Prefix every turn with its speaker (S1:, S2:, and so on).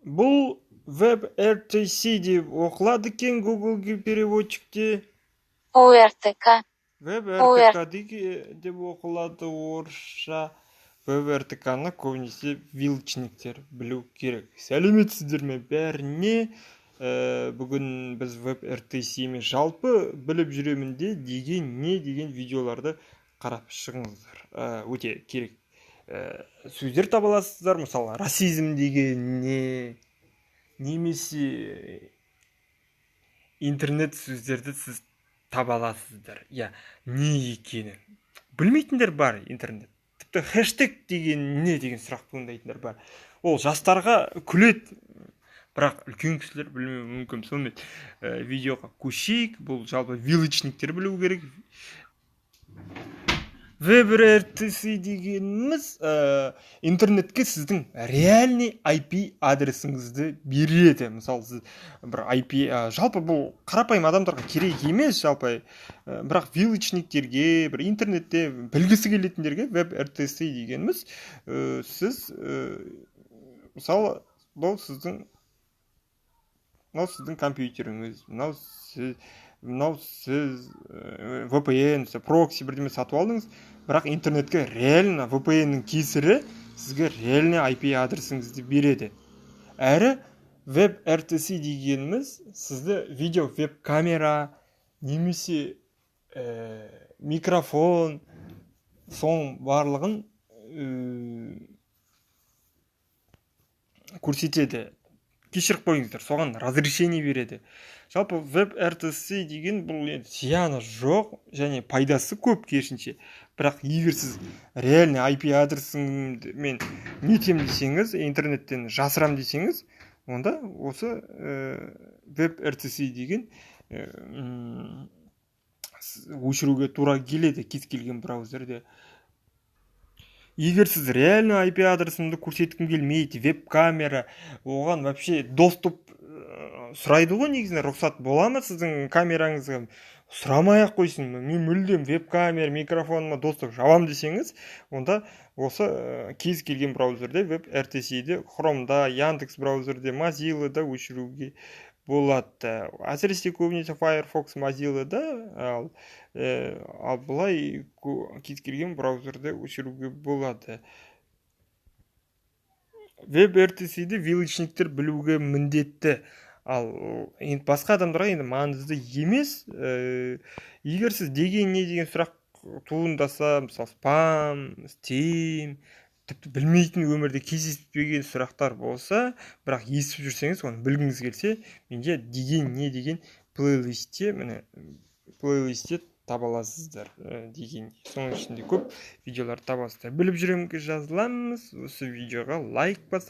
S1: Бұл WebRTC деп оқылады екен Google переводчикте.
S2: ОРТК.
S1: WebRTK деп оқылады орысша. WebRTK-ны көбінесе вилочниктер білу керек. Сәлеметсіздер ме бәріне? Бүгін біз WebRTC мен жалпы біліп жүремін де деген не деген видеоларды қарап шығыңыздар. Өте керек сөздер таба аласыздар. Мысалы, расизм деген не, немесе интернет сөздерді сіз таба аласыздар. Иә, не екенін білмейтіндер бар интернет. Тіпті хэштег деген не деген сұрақ туындайтындар бар. Ол жастарға күледі, бірақ үлкен кісілер білмеуі мүмкін. Сонымен, видеоға көшейік. Бұл жалпы вилочниктер білу керек. WebRTC дегеніміз интернетке сіздің реальный IP адресіңізді береді. Мысалы, сіз бір IP, жалпы бұл қарапайым адамдарға керек емес жалпы, бірақ вилочниктерге, бір интернетте білгісі келетіндерге WebRTC дегеніміз, сіз, мысалы, мынау сіздің компьютеріңіз, мынау сіз VPN, прокси бірдеме сатып алдыңыз, бірақ интернетке реально VPN-нің кесірі сізге реальный IP адресіңізді береді. Әрі WebRTC дегеніміз сізді видео веб камера немесе микрофон, соның барлығын көрсетеді. Кешіріп қойыңыздар, соған разрешение береді. Жалпы WebRTC деген бұл енді зияны жоқ және пайдасы көп керісінше. Бірақ егер сіз реальный IP адресіңді мен нетем десеңіз, интернеттен жасырам десеңіз, онда осы WebRTC деген өшіруге тура келеді кез келген браузерде. Егер сіз реально IP адресімді көрсеткім келмейді, веб камера оған вообще доступ сұрайды ғой негізінде, рұқсат бола ма сіздің камераңызға? Сұрамай ақ қойсын, мен мүлдем веб камера, микрофоныма доступ жабам десеңіз, онда осы кез келген браузерде WebRTC-ді Хромда, Яндекс браузерде, Mozillада өшіруге болады. Әсіресе көбінесе Firefox, Mozillада, ал былай кез келген браузерде өшіруге болады. WebRTC-ді вилочниктер білуге міндетті, ал енді басқа адамдарға енді маңызды емес. Егер сіз деген не деген сұрақ туындаса, мысалы, спам, стим, тіпті білмейтін, өмірде кездеспеген сұрақтар болса, бірақ естіп жүрсеңіз, оны білгіңіз келсе, менде деген не деген плейлистте, міне, плейлистте таба аласыздар. Деген соның ішінде көп видеолар табасыздар. Біліп жүремінге жазыламыз, осы видеоға лайк бас.